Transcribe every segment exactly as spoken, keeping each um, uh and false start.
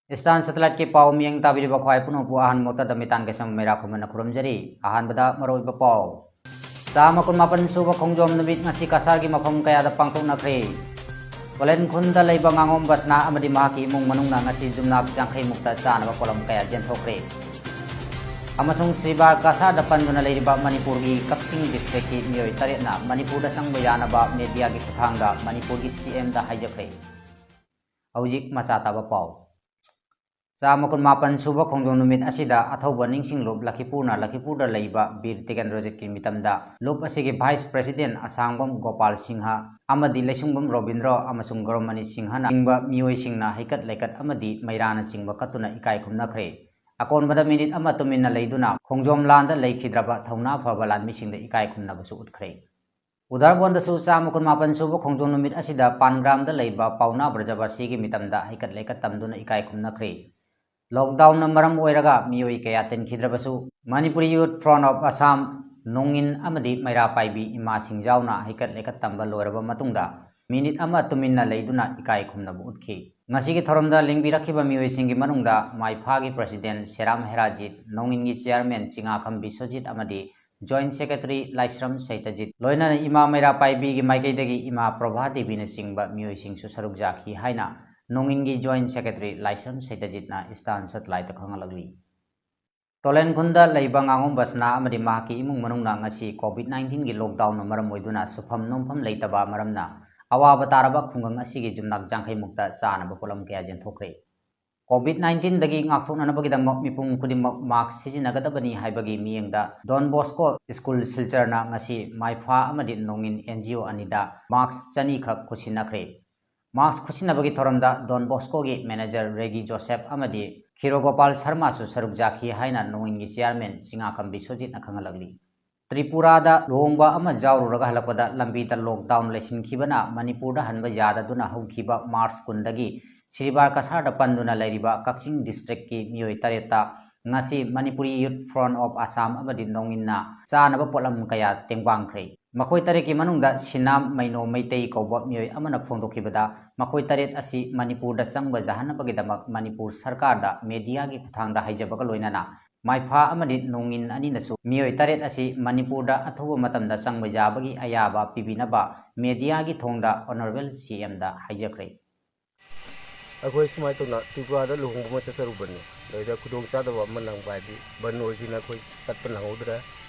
Eastern Satellite-ꯀꯤ ꯄꯥꯎ ꯃꯤꯠꯌꯦꯡ ꯇꯥꯕꯤꯔꯤꯕ ꯈ꯭ꯋꯥꯏ ꯄꯨꯝꯅꯃꯛꯄꯨ ꯑꯍꯥꯟꯕꯃꯛꯇꯗ ꯃꯤꯇꯥꯟ ꯀꯩꯁꯝ ꯃꯩꯔꯥ ꯈꯨꯃꯟꯅ ꯈꯨꯔꯨꯝꯖꯔꯤ꯫ ꯑꯍꯥꯟꯕꯗ ꯃꯔꯨꯑꯣꯏꯕ ꯄꯥꯎ꯫ ꯆꯥꯝꯃ ꯀꯨꯟꯃꯥꯄꯟ ꯁꯨꯕ ꯈꯣꯡꯖꯣꯝ ꯅꯨꯃꯤꯠ ꯉꯁꯤ ꯀꯁꯥꯔꯒꯤ ꯃꯐꯝ ꯀꯌꯥꯗ ꯄꯥꯡꯊꯣꯛꯅꯈ꯭ꯔꯦ꯫ ꯀꯣꯂꯦꯟ ꯈꯨꯟꯗ ꯂꯩꯕ ꯉꯥꯉꯣꯝ ꯕꯁꯅꯥ ꯑꯃꯗꯤ ꯃꯍꯥꯛꯀꯤ ꯏꯃꯨꯡ ꯃꯅꯨꯡꯅ ꯉꯁꯤ ꯌꯨꯝꯅꯥꯛ ꯌꯥꯡꯈꯩ ꯃꯨꯛꯇ ꯆꯥꯅꯕ ꯄꯣꯠꯂꯝ ꯀꯌꯥ ꯌꯦꯟꯊꯣꯛꯈ꯭ꯔꯦ꯫ ꯑꯃꯁꯨꯡ ꯁꯤꯔꯤꯕꯥꯔ ꯀꯁꯥꯔꯗ ꯄꯟꯗꯨꯅ ꯂꯩꯔꯤꯕ ꯃꯅꯤꯄꯨꯔꯒꯤ ꯀꯛꯆꯤꯡ district-ꯀꯤ ꯃꯤꯑꯣꯏ ꯇꯔꯦꯠꯅ ꯃꯅꯤꯄꯨꯔꯗ ꯆꯪꯕ ꯌꯥꯅꯕ media-ꯒꯤ ꯈꯨꯠꯊꯥꯡꯗ ꯃꯅꯤꯄꯨꯔꯒꯤ C M-ꯗ ꯍꯥꯏꯖꯈ꯭ꯔꯦ꯫ ꯍꯧꯖꯤꯛ ꯃꯆꯥ ꯇꯥꯕ ꯄꯥꯎ꯫ ꯆꯥꯝꯃ ꯀꯨꯟꯃꯥꯄꯟ ꯁꯨꯕ ꯈꯣꯡꯖꯣꯝ ꯅꯨꯃꯤꯠ ꯑꯁꯤꯗ ꯑꯊꯧꯕ ꯅꯤꯡꯁꯤꯡꯂꯨꯞ ꯂꯈꯤꯄꯨꯔꯅ ꯂꯈꯤꯄꯨꯔꯗ ꯂꯩꯕ ꯕꯤꯔ ꯇꯤꯀꯦꯟꯗ꯭ꯔꯖꯤꯠꯀꯤ ꯃꯤꯇꯝꯗ ꯂꯨꯞ ꯑꯁꯤꯒꯤ vice president ꯑꯁꯥꯡꯕꯝ ꯒꯣꯄꯥꯜ ꯁꯤꯡꯍ ꯑꯃꯗꯤ ꯂꯩꯁꯨꯡꯕꯝ ꯔꯣꯕꯤꯟꯗ꯭ꯔꯣ ꯑꯃꯁꯨꯡ ꯒꯧꯔꯃꯅꯤ ꯁꯤꯡꯍꯅ ꯆꯤꯡꯕ ꯃꯤꯑꯣꯏꯁꯤꯡꯅ ꯍꯩꯀꯠ ꯂꯩꯀꯠ ꯑꯃꯗꯤ ꯃꯩꯔꯥꯅ ꯆꯤꯡꯕ ꯀꯠꯇꯨꯅ ꯏꯀꯥꯏ ꯈꯨꯝꯅꯈ꯭ꯔꯦ꯫ ꯑꯀꯣꯟꯕꯗ ꯃꯤꯅꯤꯠ ꯑꯃ ꯇꯨꯃꯤꯟꯅ ꯂꯩꯗꯨꯅ ꯈꯣꯡꯖꯣꯝ ꯂꯥꯟꯗ ꯂꯩꯈꯤꯗ꯭ꯔꯕ ꯊꯧꯅꯥ ꯐꯕ ꯂꯥꯟꯃꯤꯁꯤꯡꯗ ꯏꯀꯥꯏ ꯈꯨꯝꯅꯕꯁꯨ ꯎꯠꯈ꯭ꯔꯦ꯫ ꯎꯗꯥꯔꯕꯣꯟꯗꯁꯨ ꯆꯥꯝꯃ ꯀꯨꯟꯃꯥꯄꯟ ꯁꯨꯕ ꯈꯣꯡꯖꯣꯝ ꯅꯨꯃꯤꯠ ꯑꯁꯤꯗ ꯄꯥꯟꯒ꯭ꯔꯥꯝꯗ ꯂꯩꯕ ꯄꯥꯎꯅꯥ ꯕ꯭ꯔꯖꯕꯥꯁꯤꯒꯤ ꯃꯤꯇꯝꯗ ꯍꯩꯀꯠ ꯂꯩꯀꯠ ꯇꯝꯗꯨꯅ ꯏꯀꯥꯏ ꯈꯨꯝꯅꯈ꯭ꯔꯦ꯫ Lockdown-ꯅ ꯃꯔꯝ ꯑꯣꯏꯔꯒ ꯃꯤꯑꯣꯏ ꯀꯌꯥ ꯇꯤꯟꯈꯤꯗ꯭ꯔꯕꯁꯨ, Manipuri Youth Front of Assam, ꯅꯣꯡꯏꯟ ꯑꯃꯗꯤ ꯃꯩꯔꯥ ꯄꯥꯏꯕꯤ ꯏꯃꯥꯁꯤꯡ ꯌꯥꯎꯅ ꯍꯩꯀꯠ ꯂꯩꯀꯠ ꯇꯝꯕ ꯂꯣꯏꯔꯕ ꯃꯇꯨꯡꯗ ꯃꯤꯅꯤꯠ ꯑꯃ ꯇꯨꯃꯤꯟꯅ ꯂꯩꯗꯨꯅ ꯏꯀꯥꯏ ꯈꯨꯝꯅꯕ ꯎꯠꯈꯤ꯫ ꯉꯁꯤꯒꯤ ꯊꯧꯔꯝꯗ ꯂꯦꯡꯕꯤꯔꯛꯈꯤꯕ ꯃꯤꯑꯣꯏꯁꯤꯡꯒꯤ ꯃꯅꯨꯡꯗ ꯃꯥꯏꯐꯥꯒꯤ president ꯁꯦꯔꯥꯝ ꯍꯦꯔꯥꯖꯤꯠ, ꯅꯣꯡꯏꯟꯒꯤ chairman ꯆꯤꯉꯥꯈꯝ ꯕꯤꯁ꯭ꯋꯖꯤꯠ ꯑꯃꯗꯤ joint secretary ꯂꯥꯏꯁ꯭ꯔꯝ ꯁꯩꯇꯖꯤꯠ, ꯂꯣꯏꯅꯅ ꯏꯃꯥ ꯃꯩꯔꯥ ꯄꯥꯏꯕꯤꯒꯤ ꯃꯥꯏꯀꯩꯗꯒꯤ ꯏꯃꯥ ꯄ꯭ꯔꯚꯥ ꯗꯦꯕꯤꯅꯆꯤꯡꯕ ꯃꯤꯑꯣꯏꯁꯤꯡꯁꯨ ꯁꯔꯨꯛ ꯌꯥꯈꯤ ꯍꯥꯏꯅ ꯅꯣꯡꯏꯟꯒꯤ joint secretary ꯂꯥꯏꯁ꯭ꯔꯝ ꯁꯩꯇꯖꯤꯠꯅ Eastern Satellite-ꯇ ꯈꯪꯍꯜꯂꯛꯂꯤ꯫ ꯇꯣꯂꯦꯟ ꯈꯨꯟꯗ ꯂꯩꯕ ꯉꯥꯉꯣꯝ ꯕꯁꯅꯥ ꯑꯃꯗꯤ ꯃꯍꯥꯛꯀꯤ ꯏꯃꯨꯡ ꯃꯅꯨꯡꯅ ꯉꯁꯤ COVID nineteen-ꯒꯤ lockdown-ꯅ ꯃꯔꯝ ꯑꯣꯏꯗꯨꯅ ꯁꯨꯐꯝ ꯅꯣꯝꯐꯝ ꯂꯩꯇꯕ ꯃꯔꯝꯅ ꯑꯋꯥꯕ ꯇꯥꯔꯕ ꯈꯨꯡꯒꯪ ꯑꯁꯤꯒꯤ ꯌꯨꯝꯅꯥꯛ ꯌꯥꯡꯈꯩ ꯃꯨꯛꯇ ꯆꯥꯅꯕ ꯄꯣꯠꯂꯝ ꯀꯌꯥ ꯌꯦꯟꯊꯣꯛꯈ꯭ꯔꯦ꯫ COVID nineteen-ꯗꯒꯤ ꯉꯥꯛꯊꯣꯛꯅꯅꯕꯒꯤꯗꯃꯛ ꯃꯤꯄꯨꯝ ꯈꯨꯗꯤꯡꯃꯛ mask ꯁꯤꯖꯤꯟꯅꯒꯗꯕꯅꯤ ꯍꯥꯏꯕꯒꯤ ꯃꯤꯠꯌꯦꯡꯗ Don Bosco School ꯁꯤꯜꯆꯔꯅ ꯉꯁꯤ ꯃꯥꯏꯐꯥ ꯑꯃꯗꯤ ꯅꯣꯡꯏꯟ N G O ꯑꯅꯤꯗ mask ꯆꯅꯤ ꯈꯛ ꯈꯨꯠꯁꯤꯟꯅꯈ꯭ꯔꯦ꯫ Mask ꯈꯨꯠꯁꯤꯟꯅꯕꯒꯤ ꯊꯧꯔꯝꯗ Don Bosco-ꯒꯤ manager ꯔꯦꯒꯤ ꯖꯣꯁꯦꯐ ꯑꯃꯗꯤ ꯈꯤꯔꯣꯒꯣꯄꯥꯜ ꯁꯔꯃꯥꯁꯨ ꯁꯔꯨꯛ ꯌꯥꯈꯤ ꯍꯥꯏꯅ ꯅꯣꯡꯏꯟꯒꯤ chairman ꯆꯤꯉꯥꯈꯝ ꯕꯤꯁ꯭ꯋꯖꯤꯠꯅ ꯈꯪꯍꯜꯂꯛꯂꯤ꯫ ꯇ꯭ꯔꯤꯄꯨꯔꯥꯗ ꯂꯨꯍꯣꯡꯕ ꯑꯃ ꯌꯥꯎꯔꯨꯔꯒ ꯍꯜꯂꯛꯄꯗ ꯂꯝꯕꯤꯗ lockdown ꯂꯩꯁꯤꯟꯈꯤꯕꯅ ꯃꯅꯤꯄꯨꯔꯗ ꯍꯟꯕ ꯌꯥꯗꯗꯨꯅ ꯍꯧꯈꯤꯕ March ꯀꯨꯟꯗꯒꯤ ꯁꯤꯔꯤꯕꯥꯔ ꯀꯁꯥꯔꯗ ꯄꯟꯗꯨꯅ ꯂꯩꯔꯤꯕ ꯀꯛꯆꯤꯡ district-ꯀꯤ ꯃꯤꯑꯣꯏ ꯇꯔꯦꯠꯇ ꯉꯁꯤ Manipuri Youth Front of Assam ꯑꯃꯗꯤ ꯅꯣꯡꯏꯟꯅ ꯆꯥꯅꯕ ꯄꯣꯠꯂꯝ ꯀꯌꯥ ꯇꯦꯡꯕꯥꯡꯈ꯭ꯔꯦ꯫ ꯃꯈꯣꯏ ꯇꯔꯦꯠꯀꯤ ꯃꯅꯨꯡꯗ ꯁꯤꯅꯥꯝ ꯃꯩꯅꯣ ꯃꯩꯇꯩ ꯀꯧꯕ ꯃꯤꯑꯣꯏ ꯑꯃꯅ ꯐꯣꯡꯗꯣꯛꯈꯤꯕꯗ, ꯃꯈꯣꯏ ꯇꯔꯦꯠ ꯑꯁꯤ ꯃꯅꯤꯄꯨꯔꯗ ꯆꯪꯕ ꯌꯥꯍꯟꯅꯕꯒꯤꯗꯃꯛ ꯃꯅꯤꯄꯨꯔ ꯁꯔꯀꯥꯔꯗ ꯃꯦꯗꯤꯌꯥꯒꯤ ꯈꯨꯠꯊꯥꯡꯗ ꯍꯥꯏꯖꯕꯒ ꯂꯣꯏꯅꯅ ꯃꯥꯏꯐꯥ ꯑꯃꯗꯤ ꯅꯣꯡꯏꯟ ꯑꯅꯤꯅꯁꯨ ꯃꯤꯑꯣꯏ ꯇꯔꯦꯠ ꯑꯁꯤ ꯃꯅꯤꯄꯨꯔꯗ ꯑꯊꯨꯕ ꯃꯇꯝꯗ ꯆꯪꯕ ꯌꯥꯕꯒꯤ ꯑꯌꯥꯕ ꯄꯤꯕꯤꯅꯕ ꯃꯦꯗꯤꯌꯥꯒꯤ ꯊꯣꯡꯗ ꯑꯣꯅꯔꯦꯕꯜ ꯁꯤ ꯑꯦꯝꯗ ꯍꯥꯏꯖꯈ꯭ꯔꯦ꯫ ꯑꯩꯈꯣꯏ ꯁꯨꯃꯥꯏꯅ ꯇꯧꯅ ꯇ꯭ꯔꯤꯄꯨꯔꯥꯗ ꯂꯨꯍꯣꯡꯕ ꯑꯃ ꯆꯠꯆꯔꯨꯕꯅꯤ꯫ ꯑꯗꯩꯗ ꯈꯨꯗꯣꯡꯆꯥꯗꯕ ꯑꯃ ꯅꯪꯕ ꯍꯥꯏꯗꯤ ꯕꯟ ꯑꯣꯏꯈꯤꯅ ꯑꯩꯈꯣꯏ ꯆꯠꯄ ꯅꯪꯍꯧꯗ꯭ꯔꯦ꯫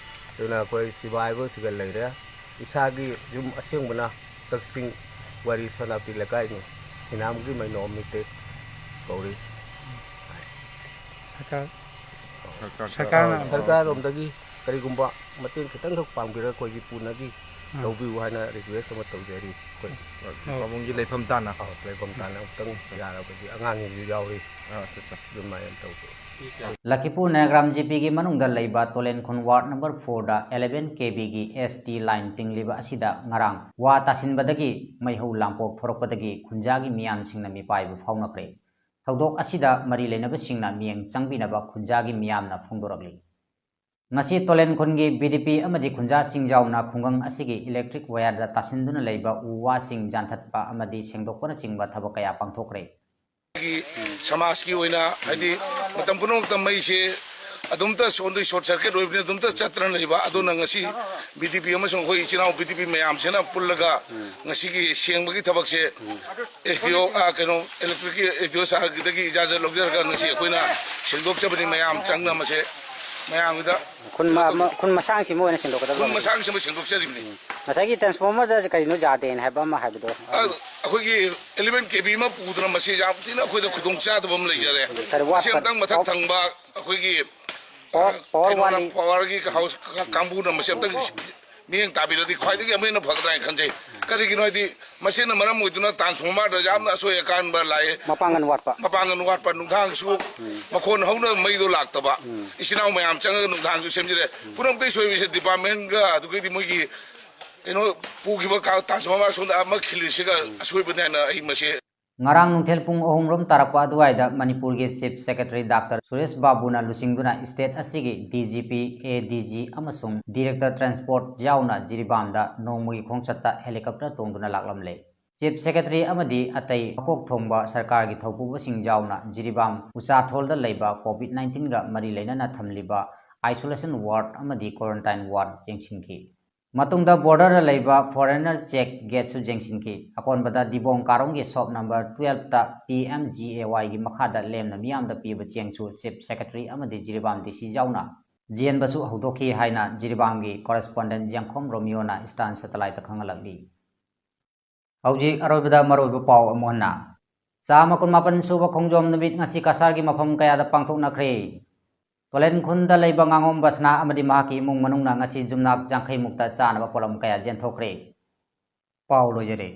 ꯑꯗꯨꯅ ꯑꯩꯈꯣꯏ ꯁꯤꯕꯥꯏꯕꯁꯤꯒ ꯂꯩꯔꯦ꯫ ꯏꯁꯥꯒꯤ ꯌꯨꯝ ꯑꯁꯦꯡꯕꯅ ꯀꯛꯆꯤꯡ ꯋꯥꯔꯤ ꯁꯣꯅꯥꯄꯇꯤ ꯂꯩꯀꯥꯏꯅꯤ꯫ ꯁꯤꯅꯥꯝꯒꯤ ꯃꯩꯅꯣꯝ ꯃꯤꯇꯦꯛ ꯀꯧꯔꯤ꯫ ꯁꯔꯀꯥꯔ ꯁꯔꯀꯥꯔ ꯁꯔꯀꯥꯔꯅ ꯁꯔꯀꯥꯔꯔꯣꯝꯗꯒꯤ ꯀꯔꯤꯒꯨꯝꯕ ꯃꯇꯦꯡ ꯈꯤꯇꯪꯈꯛ ꯄꯥꯡꯕꯤꯔꯒ ꯑꯩꯈꯣꯏꯒꯤ ꯄꯨꯅꯒꯤ ꯂꯧꯕꯤꯌꯨ ꯍꯥꯏꯅ ꯔꯤꯀ꯭ꯋꯦꯁ ꯑꯃ ꯇꯧꯖꯔꯤ ꯑꯩꯈꯣꯏ꯫ ꯄꯥꯕꯨꯡꯒꯤ ꯂꯩꯐꯝ ꯇꯥꯅ꯫ ꯑꯥ, ꯂꯩꯐꯝ ꯇꯥꯅ ꯑꯃꯨꯛꯇꯪ ꯌꯥꯔꯕꯗꯤ ꯑꯉꯥꯡꯁꯤꯡꯁꯨ ꯌꯥꯎꯔꯤ꯫ ꯑꯥ, ꯑꯠꯆꯥ, ꯑꯠꯆꯥ꯫ ꯑꯗꯨꯃꯥꯏꯅ ꯇꯧꯕ꯫ ꯂꯈꯤꯄꯨꯔ ꯅꯌꯥꯒ꯭ꯔꯥꯝ ꯖꯤꯄꯤꯒꯤ ꯃꯅꯨꯡꯗ ꯂꯩꯕ ꯇꯣꯂꯦꯟꯈꯨꯟ ꯋꯥꯔꯗ ꯅꯝꯕꯔ ꯐꯣꯔꯗ ꯑꯦꯂꯦꯚꯦꯟ ꯀꯦ ꯚꯤꯒꯤ ꯑꯦꯁ ꯇꯤ ꯂꯥꯏꯟ ꯇꯤꯡꯂꯤꯕ ꯑꯁꯤꯗ ꯉꯔꯥꯡ ꯋꯥ ꯇꯥꯁꯤꯟꯕꯗꯒꯤ ꯃꯩꯍꯧ ꯂꯥꯡꯄꯣꯛ ꯊꯣꯔꯛꯄꯗꯒꯤ ꯈꯨꯟꯖꯥꯒꯤ ꯃꯤꯌꯥꯝꯁꯤꯡꯅ ꯃꯤꯄꯥꯏꯕ ꯐꯥꯎꯅꯈ꯭ꯔꯦ꯫ ꯊꯧꯗꯣꯛ ꯑꯁꯤꯗ ꯃꯔꯤ ꯂꯩꯅꯕꯁꯤꯡꯅ ꯃꯤꯠꯌꯦꯡ ꯆꯪꯕꯤꯅꯕ ꯈꯨꯟꯖꯥꯒꯤ ꯃꯤꯌꯥꯝꯅ ꯐꯣꯡꯗꯣꯔꯛꯂꯤ꯫ ꯉꯁꯤ ꯇꯣꯂꯦꯟ ꯈꯨꯟꯒꯤ ꯕꯤ ꯗꯤ ꯄꯤ ꯑꯃꯗꯤ ꯈꯨꯟꯖꯥꯁꯤꯡ ꯌꯥꯎꯅ ꯈꯨꯡꯒꯪ ꯑꯁꯤꯒꯤ ꯏꯂꯦꯛꯇ꯭ꯔꯤꯛ ꯋꯥꯌꯔꯗ ꯇꯥꯁꯤꯟꯗꯨꯅ ꯂꯩꯕ ꯎ ꯋꯥꯁꯤꯡ ꯌꯥꯟꯊꯠꯄ ꯑꯃꯗꯤ ꯁꯦꯡꯗꯣꯛꯄꯅꯆꯤꯡꯕ ꯊꯕꯛ ꯀꯌꯥ ꯄꯥꯡꯊꯣꯛꯈ꯭ꯔꯦ꯫ ꯁꯃꯥꯖꯀꯤ ꯑꯣꯏꯅ ꯍꯥꯏꯗꯤ ꯃꯇꯝ ꯄꯨꯝꯅꯃꯛꯇ ꯃꯩꯁꯦ ꯑꯗꯨꯝꯇ ꯁꯣꯟꯗꯣꯏ ꯁꯣꯔꯠ ꯁꯔꯀꯤꯠ ꯑꯣꯏꯕꯅꯤ ꯑꯗꯨꯝꯇ ꯆꯠꯇꯅ ꯂꯩꯕ꯫ ꯑꯗꯨꯅ ꯉꯁꯤ ꯕꯤ ꯗꯤ ꯄꯤ ꯑꯃꯁꯨꯡ ꯑꯩꯈꯣꯏ ꯏꯆꯤꯜ ꯏꯅꯥꯎ ꯕꯤ ꯗꯤ ꯄꯤ ꯃꯌꯥꯝꯁꯤꯅ ꯄꯨꯜꯂꯒ ꯉꯁꯤꯒꯤ ꯁꯦꯡꯕꯒꯤ ꯊꯕꯛꯁꯦ ꯑꯦꯁ ꯗꯤ ꯑꯣ ꯀꯩꯅꯣ ꯏꯂꯦꯛꯇ꯭ꯔꯤꯛꯀꯤ ꯑꯦꯁ ꯗꯤ ꯑꯣ ꯁꯥꯔꯒꯤꯗꯒꯤ ꯏꯖꯥꯖꯠ ꯂꯧꯖꯔꯒ ꯉꯁꯤ ꯑꯩꯈꯣꯏꯅ ꯁꯦꯡꯗꯣꯛꯆꯕꯅꯤ꯫ ꯃꯌꯥꯝ ꯆꯪꯅ ꯃꯁꯦ ꯃꯌꯥꯝꯒꯤꯗ ꯈꯨꯟ ꯃ- ꯃ- ꯈꯨꯟ ꯃꯁꯥꯡꯁꯤꯃ ꯑꯣꯏꯅ ꯁꯦꯡꯗꯣꯛꯀꯗꯕ ꯈꯨꯟ ꯃꯁꯥꯡꯁꯤꯃ ꯁꯦꯡꯗꯣꯛꯆꯔꯤꯕꯅꯤ꯫ ꯉꯁꯥꯏꯒꯤ ꯇ꯭ꯔꯥꯟꯁꯐꯣꯔꯃꯔꯗ ꯀꯔꯤꯅꯣ ꯌꯥꯗꯦꯅ ꯍꯥꯏꯕ ꯑꯃ ꯍꯥꯏꯕꯗꯣ ꯑ, ꯑꯩꯈꯣꯏꯒꯤ ꯑꯦꯂꯦꯚꯦꯟ ꯀꯦ ꯚꯤ ꯑꯃ ꯄꯨꯗꯨꯅ ꯃꯁꯤ ꯌꯥꯝ ꯊꯤꯅ ꯑꯩꯈꯣꯏꯗ ꯈꯨꯗꯣꯡ ꯆꯥꯗꯕ ꯑꯃ ꯂꯩꯖꯔꯦ꯫ ꯀꯔꯤ ꯋꯥꯠꯄ- ꯑꯁꯤ ꯑꯃꯇꯪ ꯃꯊꯛ ꯊꯪꯕ ꯑꯩꯈꯣꯏꯒꯤ ꯄꯥꯋꯔ- ꯄꯥꯋꯔ ꯀꯩꯅꯣꯅ ꯋꯥꯠꯂꯤ꯫ ꯄꯥꯋꯔꯒꯤ ꯍꯥꯎꯁ ꯀꯥꯡꯕꯨꯅ ꯃꯁꯤ ꯑꯃꯇꯪ ꯃꯤꯠꯌꯦꯡ ꯇꯥꯕꯤꯔꯗꯤ ꯈ꯭ꯋꯥꯏꯗꯒꯤ ꯑꯃꯨꯛ ꯍꯦꯟꯅ ꯐꯒꯗ꯭ꯔꯥ ꯍꯥꯏꯅ ꯈꯟꯖꯩ꯫ ꯀꯔꯤꯒꯤꯅꯣ ꯍꯥꯏꯗꯤ ꯃꯁꯤꯅ ꯃꯔꯝ ꯑꯣꯏꯗꯨꯅ ꯇ꯭ꯔꯥꯟꯁꯐꯣꯔꯃꯔꯗ ꯌꯥꯝꯅ ꯑꯁꯣꯏ ꯑꯀꯥꯟꯕ ꯂꯥꯛꯑꯦ꯫ ꯃꯄꯥꯡꯒꯜ ꯋꯥꯠꯄ꯫ ꯃꯄꯥꯡꯒꯜ ꯋꯥꯠꯄ, ꯅꯨꯡꯗꯥꯡꯁꯨ ꯃꯈꯣꯟ ꯍꯧꯅ ꯃꯩꯗꯣ ꯂꯥꯛꯇꯕ, ꯏꯆꯤꯟ ꯏꯅꯥꯎ ꯃꯌꯥꯝ ꯆꯪꯉꯒ ꯅꯨꯡꯗꯥꯡꯁꯨ ꯁꯦꯝꯖꯔꯦ꯫ ꯄꯨꯝꯅꯃꯛꯇꯩ ꯁꯣꯏꯕꯁꯦ ꯗꯤꯄꯥꯔꯠꯃꯦꯟꯒ ꯑꯗꯨꯒꯩꯗꯤ ꯃꯣꯏꯒꯤ ꯀꯩꯅꯣ ꯄꯨꯈꯤꯕ ꯀꯥ-, ꯇ꯭ꯔꯥꯟꯁꯐꯣꯔꯃꯔ ꯑꯁꯣꯝꯗ ꯑꯃ ꯈꯤꯜꯂꯤꯁꯤꯒ ꯑꯁꯣꯏꯕꯅꯦ ꯍꯥꯏꯅ ꯑꯩ ꯃꯁꯤ ꯉꯔꯥꯡ ꯅꯨꯡꯊꯤꯜ ꯄꯨꯡ ꯑꯍꯨꯝ ꯔꯣꯝ ꯇꯥꯔꯛꯄ ꯑꯗꯨꯋꯥꯏꯗ ꯃꯅꯤꯄꯨꯔꯒꯤ ꯆꯤꯐ ꯁꯦꯀ꯭ꯔꯦꯇꯔꯤ ꯗꯥꯛꯇꯔ ꯁꯨꯔꯦꯁ ꯕꯥꯕꯨꯅ ꯂꯨꯆꯤꯡꯗꯨꯅ ꯁ꯭ꯇꯦꯠ ꯑꯁꯤꯒꯤ ꯗꯤ ꯖꯤ ꯄꯤ, ꯑꯦ ꯗꯤ ꯖꯤ ꯑꯃꯁꯨꯡ ꯗꯤꯔꯦꯛꯇꯔ ꯇ꯭ꯔꯥꯟꯁꯄꯣꯔꯠ ꯌꯥꯎꯅ ꯖꯤꯔꯤꯕꯥꯝꯗ ꯅꯣꯡꯃꯒꯤ ꯈꯣꯡꯆꯠꯇ ꯍꯦꯂꯤꯀꯣꯞꯇꯔ ꯇꯣꯡꯗꯨꯅ ꯂꯥꯛꯂꯝꯂꯦ꯫ ꯆꯤꯐ ꯁꯦꯀ꯭ꯔꯦꯇꯔꯤ ꯑꯃꯗꯤ ꯑꯇꯩ ꯃꯀꯣꯛ ꯊꯣꯡꯕ ꯁꯔꯀꯥꯔꯒꯤ ꯊꯧꯄꯨꯕꯁꯤꯡ ꯌꯥꯎꯅ ꯖꯤꯔꯤꯕꯥꯝ ꯎꯆꯥꯊꯣꯜꯗ ꯂꯩꯕ ꯀꯣꯚꯤꯗ ꯅꯥꯏꯟꯇꯤꯟꯒ ꯃꯔꯤ ꯂꯩꯅꯅ ꯊꯝꯂꯤꯕ ꯑꯥꯏꯁꯣꯂꯦꯁꯟ ꯋꯥꯔꯗ ꯑꯃꯗꯤ ꯀ꯭ꯋꯥꯔꯦꯟꯇꯥꯏꯟ ꯋꯥꯔꯗ ꯌꯦꯡꯁꯤꯟꯈꯤ꯫ ꯃꯇꯨꯡꯗ ꯕꯣꯔꯗꯔꯗ ꯂꯩꯕ ꯐꯣꯔꯦꯅꯔ ꯆꯦꯛ ꯒꯦꯠꯁꯨ ꯌꯦꯡꯁꯤꯟꯈꯤ꯫ ꯑꯀꯣꯟꯕꯗ ꯗꯤꯕꯣꯡ ꯀꯥꯔꯣꯡꯒꯤ ꯁꯣꯞ ꯅꯝꯕꯔ ꯇꯨꯋꯦꯜꯐꯇ ꯄꯤ ꯑꯦꯝ ꯖꯤ ꯑꯦ ꯋꯥꯏꯒꯤ ꯃꯈꯥꯗ ꯂꯦꯝꯅ ꯃꯤꯌꯥꯝꯗ ꯄꯤꯕ ꯆꯦꯡꯁꯨ ꯆꯤꯐ ꯁꯦꯀ꯭ꯔꯦꯇꯔꯤ ꯑꯃꯗꯤ ꯖꯤꯔꯤꯕꯥꯝ ꯗꯤ ꯁꯤ ꯌꯥꯎꯅ ꯌꯦꯟꯕꯁꯨ ꯍꯧꯗꯣꯛꯈꯤ ꯍꯥꯏꯅ ꯖꯤꯔꯤꯕꯥꯝꯒꯤ ꯀꯣꯔꯦꯁꯄꯣꯟꯗꯦꯟꯠ ꯌꯦꯡꯈꯣꯝ ꯔꯣꯃꯤꯌꯣꯅ ꯏꯁꯇꯥꯔꯟ ꯁꯦꯇꯦꯂꯥꯏꯠꯇ ꯈꯪꯍꯜꯂꯛꯂꯤ꯫ ꯍꯧꯖꯤꯛ ꯑꯔꯣꯏꯕꯗ ꯃꯔꯨꯑꯣꯏꯕ ꯄꯥꯎ ꯑꯃꯨꯛ ꯍꯟꯅ꯫ ꯆꯥꯝꯃ ꯀꯨꯟꯃꯥꯄꯟ ꯁꯨꯕ ꯈꯣꯡꯖꯣꯝ ꯅꯨꯃꯤꯠ ꯉꯁꯤ ꯀꯁꯥꯔꯒꯤ ꯃꯐꯝ ꯀꯌꯥꯗ ꯄꯥꯡꯊꯣꯛꯅꯈ꯭ꯔꯦ꯫ ꯇꯣꯂꯦꯟ ꯈꯨꯟꯗ ꯂꯩꯕ ꯉꯥꯉꯣꯝ ꯕꯁꯅꯥ ꯑꯃꯗꯤ ꯃꯍꯥꯛꯀꯤ ꯏꯃꯨꯡ ꯃꯅꯨꯡꯅ ꯉꯁꯤ ꯌꯨꯝꯅꯥꯛ ꯌꯥꯡꯈꯩ ꯃꯨꯛꯇ ꯆꯥꯅꯕ ꯄꯣꯠꯂꯝ ꯀꯌꯥ ꯌꯦꯟꯊꯣꯛꯈ꯭ꯔꯦ꯫ ꯄꯥꯎ ꯂꯣꯏꯖꯔꯦ꯫